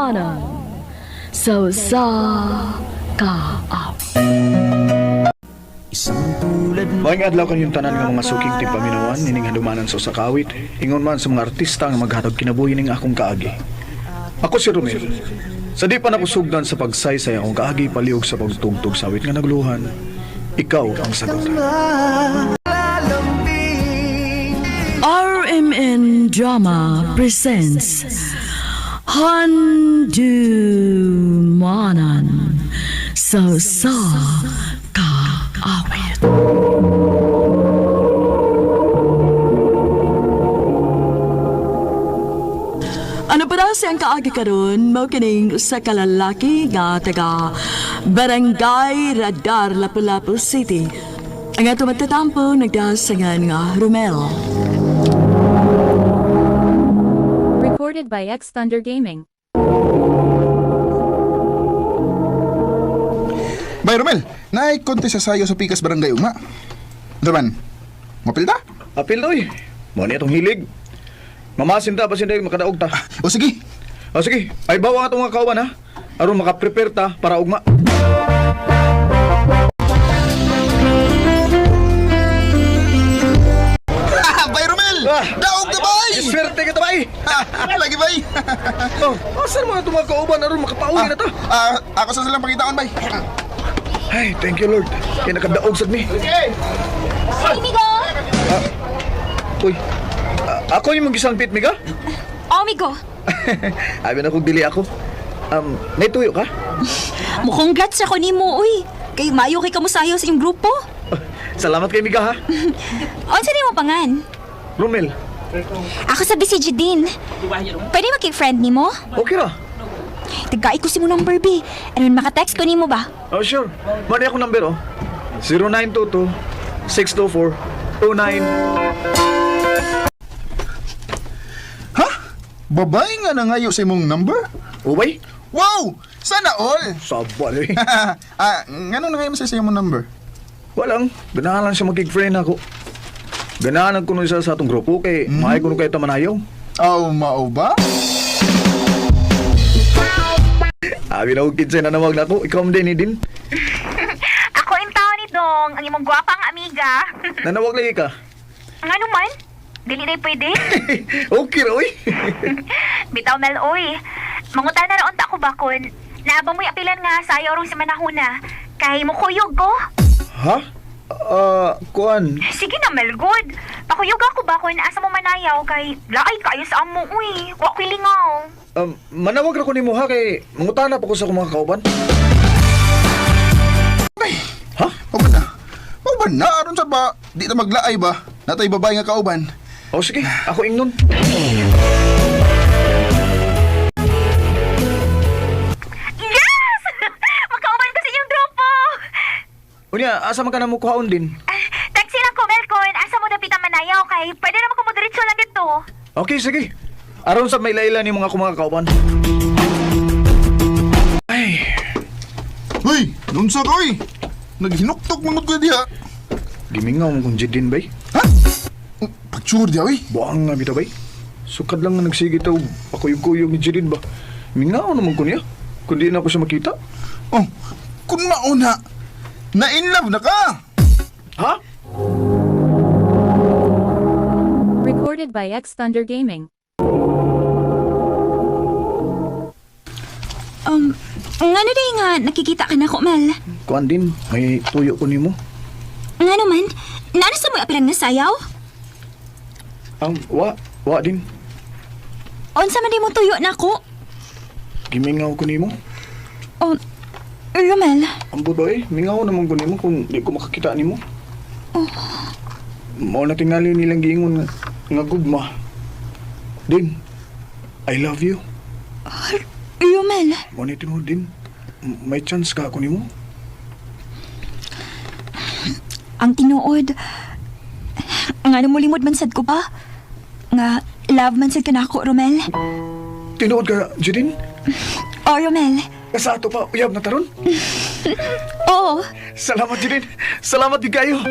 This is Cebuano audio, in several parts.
Handumanan sa usa ka awit. Maayong adlaw kanyong tanan nga mga suking tipaminawan ining handumanan sa usa ka awit. Ingon man sa mga artista nga maghatag kinabuhi ning akong kaagi. Ako si Romel. Sa di pa nakusugdan sa pagsaysay akong kaagi palihog sa pagtugtog sa awit nga nagluhan. Ikaw ang sagot. RMN Drama presents Handumanan sa usa ka awit. Ano pa daw siyang kaagi karon mao kining usa ka lalaki nga taga Barangay Radar, Lapu-Lapu City. Ang ato matatampo nagdasangan nga Romel. Recorded by X Thunder Gaming. Bay Romel, naay konti sa sayo sa Pikas Barangay Ugma. Duman, mapil ta? Apil oy. Mo ni atong hilig. Mamasin ta basin dahil makadaog ta. O sige. O sige, ay bawa nga atong mga kauban ha. Aron makaprepare ta para ugma. Bay Romel! Ah! Daog na bay! Swerte ka ta bay. Lagi bay! Oh, asan mga itong mga kauban aron makapauwi na ta? Ah, ako sa silang pangitaon bay. Ay, thank you Lord. Kay nakadaog sad mi. Hey, Migo! Uy. Ako yung magisang pit miga? Oh, Migo! Abi na kong dili ako. Naituyo ka? Mukhang congrats ako nimo, uy. Kay mayo kay kamusayo sa iyong grupo. Ah, salamat kay miga ha. Unsa nimo pangan? Romel, Ako sa BCG din. Pwede makig-friend nimo? okay ra. Tagay ko si mo number B. Ano maka-text ko nimo ba? Oh, sure. Mali akong number oh. 0922 624 29. Ha? Babae nga nangayo sa imong number? Ubay? Wow! Sana all! Sabal eh. Ngano nangayo mo sa imong number? Walang. Ganahan lang siya magig-friend ako. Ganahan ko nun siya sa atong grupo kay mm. Maay ko nun kayo tamanayaw. Oh, mao ba? Abi na og kids na nawag na ako. Ikaw man din eh, din. Ako yung tao ni Dong, ang imong gwapang amiga. Nanawag lagi ka. Ngano man? Dili na pwede. Okay ra oy. Bitaw Mel, oy. Mangutan na raon ta ko bakon. Naaba mo'y apilan nga sayo rong si Manahuna. Kay mo kuyog ko. Ha? Ah, kuan. Sige na Mel, good. Pakuyog ako bakon asa mo manayaw kay laay kayo sa amo, uy. Wa ko'y lingaw. Manawag ra ko nimo ha kay mangutana pa ko sa akong mga kauban. Bay, Ha? mao ba na? Mao ba na? Aron sa ba? Di ta maglaay ba? Natay babae nga kauban. O sige, ako ingnon. Yes! Makauban ko sa inyong grupo. Unya, asa man ka na mo kuhaon din? Ah, Taxi lang ko, Mel, kon. Asa mo dapita manayaw kay pwede naman ko mo lang dito. Okay, sige. Aron sa may laila ni mga akong mga kauban. Ay, Uy, nunsa ka oy! Naghinuktok mangod ko diha. gimingaw mo kung jidin bay. Ha? Pagtsur diha oy. Buang nga bitaw bay. Sukad lang nga nagsige taw. Ako yung kuyog ni Jidin ba? Mingaw naman ko niya. Kundi na ako siya makita. Oh, kung mauna, na in love na ka. Ha? Recorded by X Thunder Gaming. Ngano day nga nakikita ka na ko, Mel? Kuan din, may tuyo ko nimo. Ngano man? Naano sa mo'y apilan nga sayaw? Wa din. Unsa man di mo tuyo na ko? Gimingaw ko nimo. Oh, Romel. Ambot ba eh, mingaw naman ko nimo kung di ko makakita nimo. Mao na tingali nilang giingon nga gugma. Din, I love you. Romel. Mao ni tinuod din. May chance ka ako nimo. Ang tinuod. Nga mo limod man sad ko ba? Nga love man sad ka na ako, Romel. Tinuod ka, Jadine? Oh, Romel. Sa ato pa, uyab na taron. Oo. Salamat, Jadine. Salamat di kayo.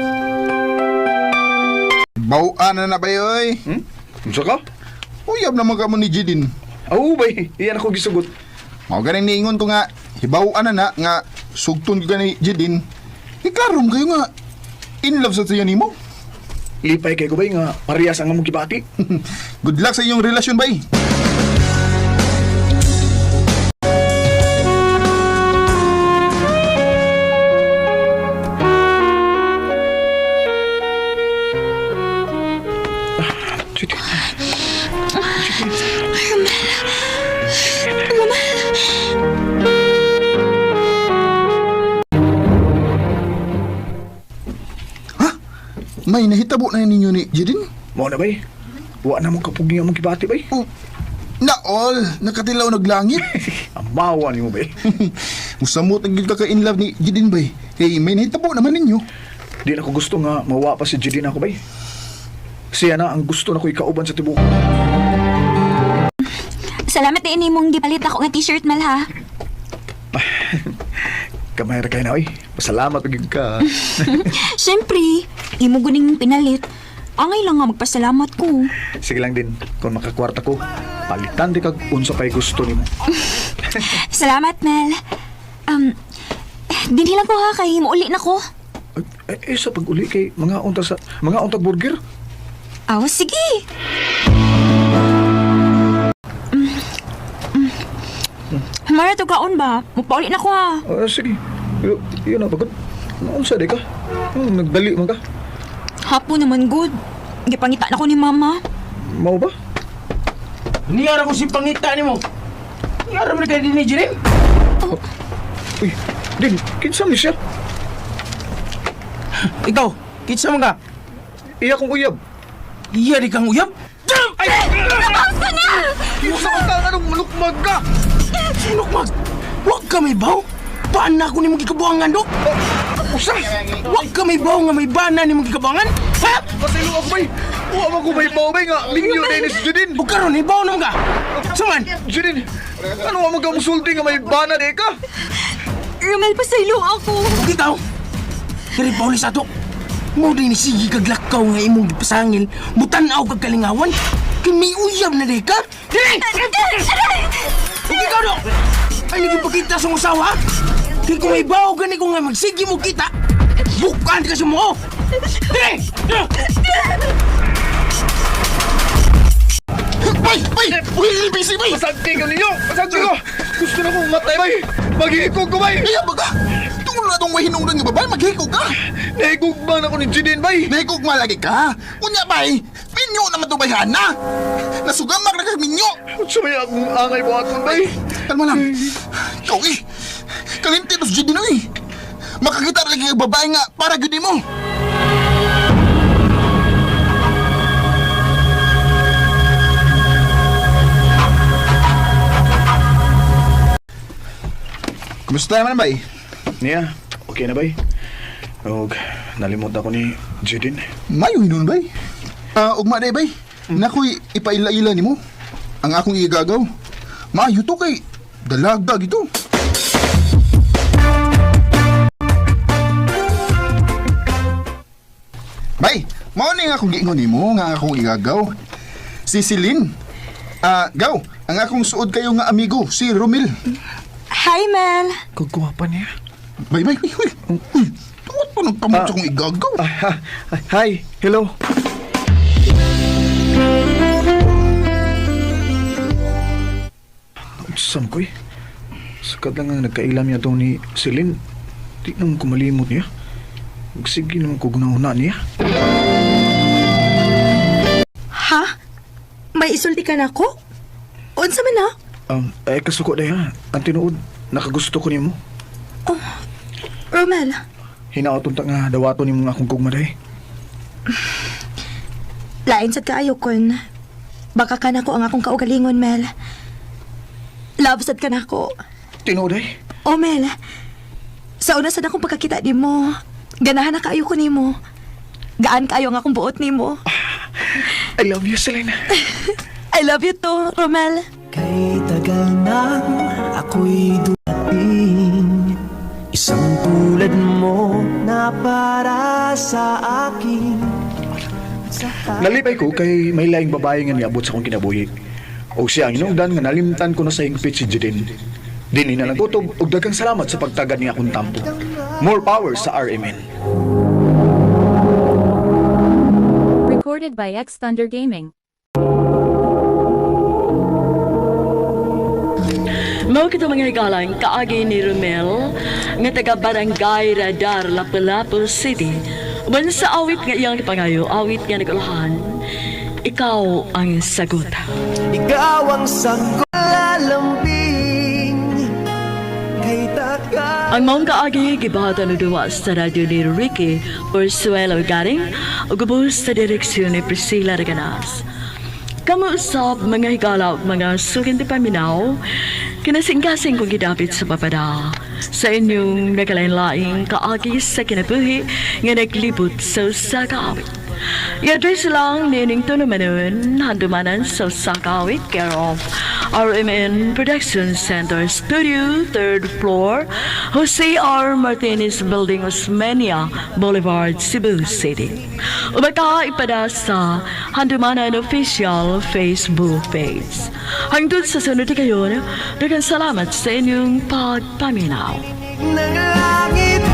Bawaan na na ba oy? Hmm? Unsa ka? Uyab naman ka mo ni Jidin. Aw, bay. Iyan ako gisugot. Mao ganing niingon ko nga hibaw-an na na nga sugton ko ni Jidin. Eh klaro man kayo nga in love sa siya nimo. Lipay kay ko bay nga parehas ang among gibati. Good luck sa inyong relasyon bay. Jidin. Ha? May nahitabo na ninyo ni Jidin? Mao na bay. Wa na mo kapugi ang among gibati bay. Oh, na all, nakatilaw naglangit. Amawa nimo bay. Musamot ang gid ka ka in love ni Jidin bay. Kay may nahitabo naman ninyo. Di na ko gusto nga mawa pa si Jidin ako bay. Siya na ang gusto na ko ikauban sa tibuok. Salamat din imong gipalit ako nga t-shirt, Mel, ha? Kamay ra kay na oy. Pasalamat gyud ka. Siyempre, imo guning pinalit. Angay lang nga magpasalamat ko. Sige lang din, kung makakwarta ko, palitan di kag unsa pay gusto nimo. Salamat, Mel. Um, dinhi lang ko ha, kay muuli na ko. Ay, eh, sa pag-uli kay mga unta sa mga untag burger. Aw, sige. Mm. Mara to kaon ba? Mupauli na ko ha. Ah, sige. Yun na pagod. Unsa di ka? Nagdali man ka. Hapon naman good. Gipangita na ko ni mama. Mao ba? Niyara ko si pangita nimo. Niyara mo na kay dinhi Jirin. Uy, din, kinsa ni siya? Ikaw, kinsa man ka? Iya kong uyab. Iya di kang uyab. Ay! Basta na! Kinsa ka anong malukmag ka? Sinukmag! Wag ka may baw! Bana ko nimo gikabuangan do! Usa! Wag ka may baw nga may bana nimo gikabuangan! Ha? Pasaylo ako bay. Wa man ko may baw bay nga minyo Dennis Judin. Ug karon hibaw naman ka! Saman! Judin, ano wa man ka musulti nga may bana di ka? Romel, pasaylo ako. Ug ikaw! Diri paulis ato! Mo din sige kag lakaw nga imong gipasangil, mutan-aw kag kalingawan, kay may uyab na di ka! Diri! Ug ikaw do! Ay nagipakita sa mong asawa? Kay kung may bawo gani ko nga magsige mo kita, bukan ka sa mo! Diri! Bay, bay! Uy, busy bay! Pasagti ka ninyo! Pasagti ko! Gusto na kong matay bay! Maghihikog ko bay! Kaya baga, tungod na itong wahinong nga babae, maghikog ka. Nahigugma na ko ni Judin bay! Nahikog malagi ka. Unya bay, minyo naman ito bay hana. Nasugamak na ka minyo. Unsa may akong angay buhaton bay? Kalma lang. Ikaw eh. Kalimti tos Jidin eh. Makakita lagi ang babae nga para gyud mo. Kumusta naman bay? Niya, okay na bay? Og nalimot ako ni Judin. Mayo hinun bay. Ah, ugma day bay. Nakoy ipaila-ila nimo. Ang akong igagaw. Maayo to kay dalagdag ito. Bay, mao ni nga akong giingon nimo nga ang akong igagaw. Si Celine. Ah, gaw, ang akong suod kayo nga amigo si Romil. Hi, Mel. Kagwapa niya. Bay, bay, uy, uy. Uy, tungod pa nagtamot sa akong igagaw. Ah, hi, hello. Sam ko eh. Sakat lang nga nagkailam niya itong ni Celine. Di naman ko malimot niya. Sige naman ko gunahuna niya. Ha? May isulti ka na ko? Unsa man na? Ay kasuko na ha. Ang tinuod, nakagusto ko nimo. Romel, Hinaot unta nga dawaton nimo nga akong gugma day. lain sad kaayo kon. Baka ka na ko ang akong kaugalingon, Mel. Love sad ka na ko. Tinuod ay. O, Mel. Sa una sad akong pagkakita nimo, ganahan na kaayo ko nimo. Gaan kaayo ang akong buot nimo. I love you, Celine. I love you too, Romel. Kay tagal nang ako'y dumating, isang tulad mo na para sa akin. Nalipay ko kay may laing babae nga niabot sa akong kinabuhi. O siya ang hinungdan nga nalimtan ko na sa hingpit si Jidin. Dinhi na lang kutob ug daghang salamat sa pagtagad ni akong tampo. More power sa RMN. Recorded by X Thunder Gaming. Mao kito, mga higalang, kaagi ni Romel nga taga Barangay Radar, Lapu-Lapu City. Uban sa awit nga iyang ipangayo, awit nga nagulahan, "Ikaw ang Sagot." Ikaw ang sagot, lalambing kay taka. Ang maong kaagi gibata no duwa sa radyo ni Ricky Porsuelo Garing ug ubos sa direksyon ni Priscilla Reganas. Kamo usab, mga higala ug mga suking paminaw, kinasingkasing kong gidapit sa papada sa inyong nagkalain-laing kaagi sa kinabuhi nga naglibot sa usa ka awit. I-address lang nining tulumanon, Handumanan sa usa ka awit, care of RMN Production Center Studio, third floor, Jose R. Martinez Building, Osmeña Boulevard, Cebu City. O baka ipada sa Handumanan Official Facebook page. Hangtod sa sunod kayon, daghang salamat sa inyong pagpaminaw. Ng langit.